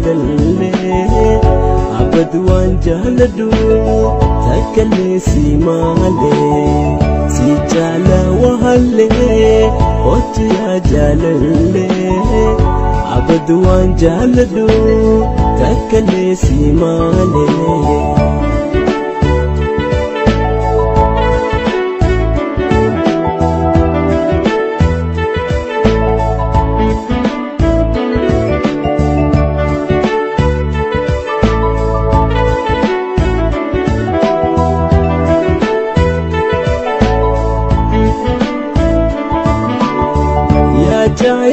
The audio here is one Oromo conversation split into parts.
jaalallee abad waan jaaladhu takkallee si malee si jaala wahallee kootu yaa jaalallee abad waan jaaladhu takkallee si malee.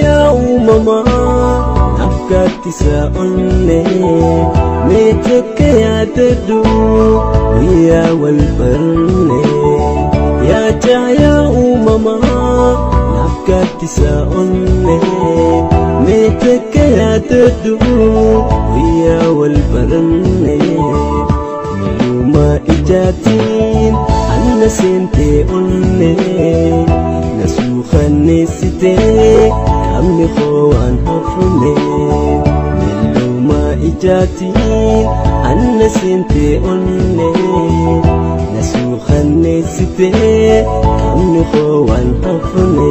Yaa uumamaa nafkattisa onnee mee takka yaadadhu guyyaa wal barne. Yaa uumamaa nafkattisa onnee mee takka yaadadhu guyyaa wal barne. Miluuma ijaatiin anna seentee onnee na suukanneessitee qaamni koo waan hafne. Miluuma ijaatiin anna seentee onnee na suukanneessitee qaamni koo waan hafne.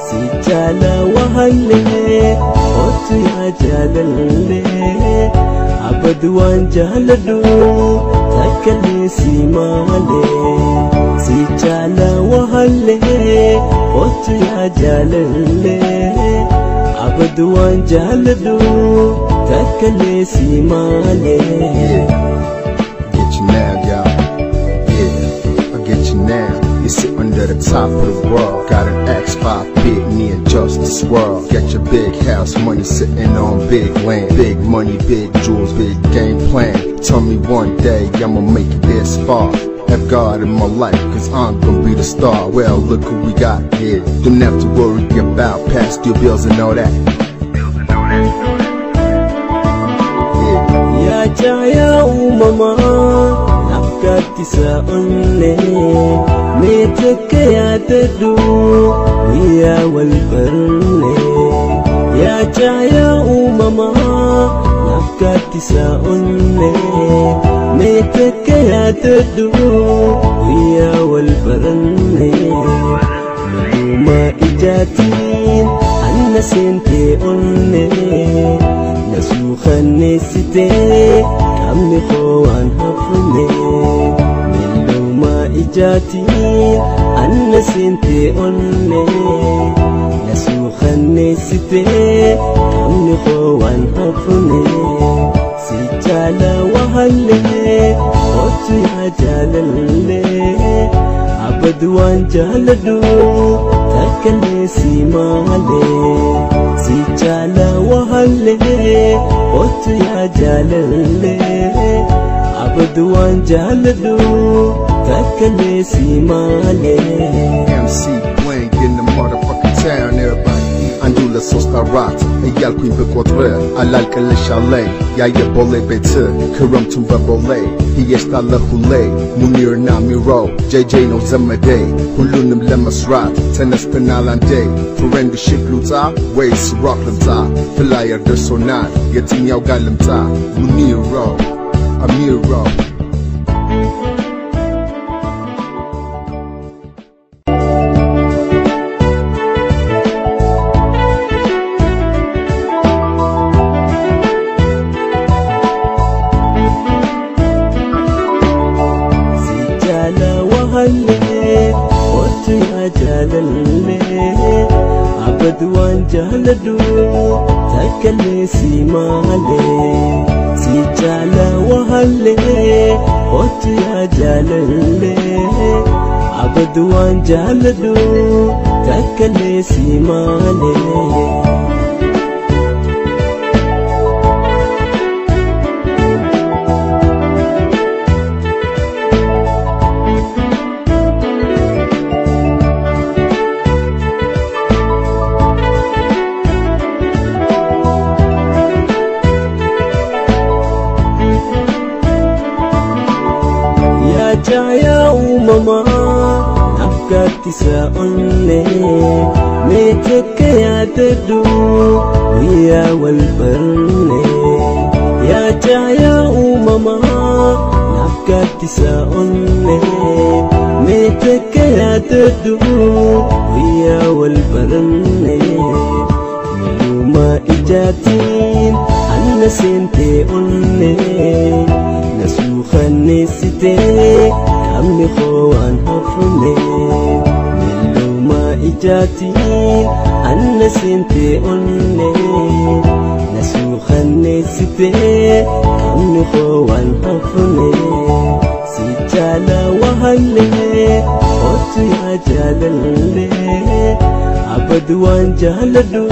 Si jaala wahallee kootu yaa jaalallee abad waan jaaladhu takkallee si malee. Si jaala wahallee kootu yaa jaalallee abad waan jaaladhu takkallee si malee. Get you now, y'all. Yeah, I get you now. You sit under the top of the world. Got an X5 big near just the swirl. Get your big house money sitting on big land. Big money, big jewels, big game plan. Tell me one day I'ma make it this far. Have God in my life, cause I'm gonna be the star. Well, look who we got here. Don't have to worry about past due bills and all that. Yeah. Yaa uumamaa nafkattisa onnee mee takka yaadadhu guyyaa wal barne. Yaa uumamaa nafkattisa onnee mee takka yaadadhu guyyaa wal barne. Miluuma ijaatiin anna seentee onnee na suukanneessitee qaamni koo waan hafne. Miluuma ijaatiin anna seentee onnee na suukanneessitee qaamni koo waan hafne. Si jaala wahallee kootu yaa jaalallee abad waan jaaladhu takkallee si malee. Si jaala wahallee kootu yaa jaalallee abad waan jaaladhu takkallee si malee. MC Bling in the motherfucking town, everybody. አንድ ሁለት ሶስት አራት እያልኩኝ ብቆጥር አላልቅልሻለኝ ያ የቦሌ ቤት ክረምቱን በቦሌ እየሽታለ ሁሌ ሙኒርና ሚሮ ጄጄ ነው ዘመዴ ሁሉንም ለመስራት ተነስተናል አንዴ ፍሬንድሺፕ ልውጣ ወይስ ሮክ ልምጣ ፍላየር ደርሶናል የትኛው ጋር ልምጣ ሙኒሮ አሚሮ Si jaala wahallee kootu yaa jaalallee abad waan jaaladhu takkallee si malee. Si jaala wahallee kootu yaa jaalallee abad waan jaaladhu takkallee si malee. Yaa uumamaa nafkattisa onnee mee takka yaadadhu guyyaa wal barne. jaayaa uumamaa naaf gaaddisa onnee mee takka yaadadhu guyyaa wal baranne milumaa ijaatiin anna seentee onnee na suukanneessitee qaamni koo waan hafne milumaa ijaatiin anna seentee onnee na suukanneessitee qaamni koo waan hafne si jaala wahallee otu yaa jaalallee abad waan jaaladhu.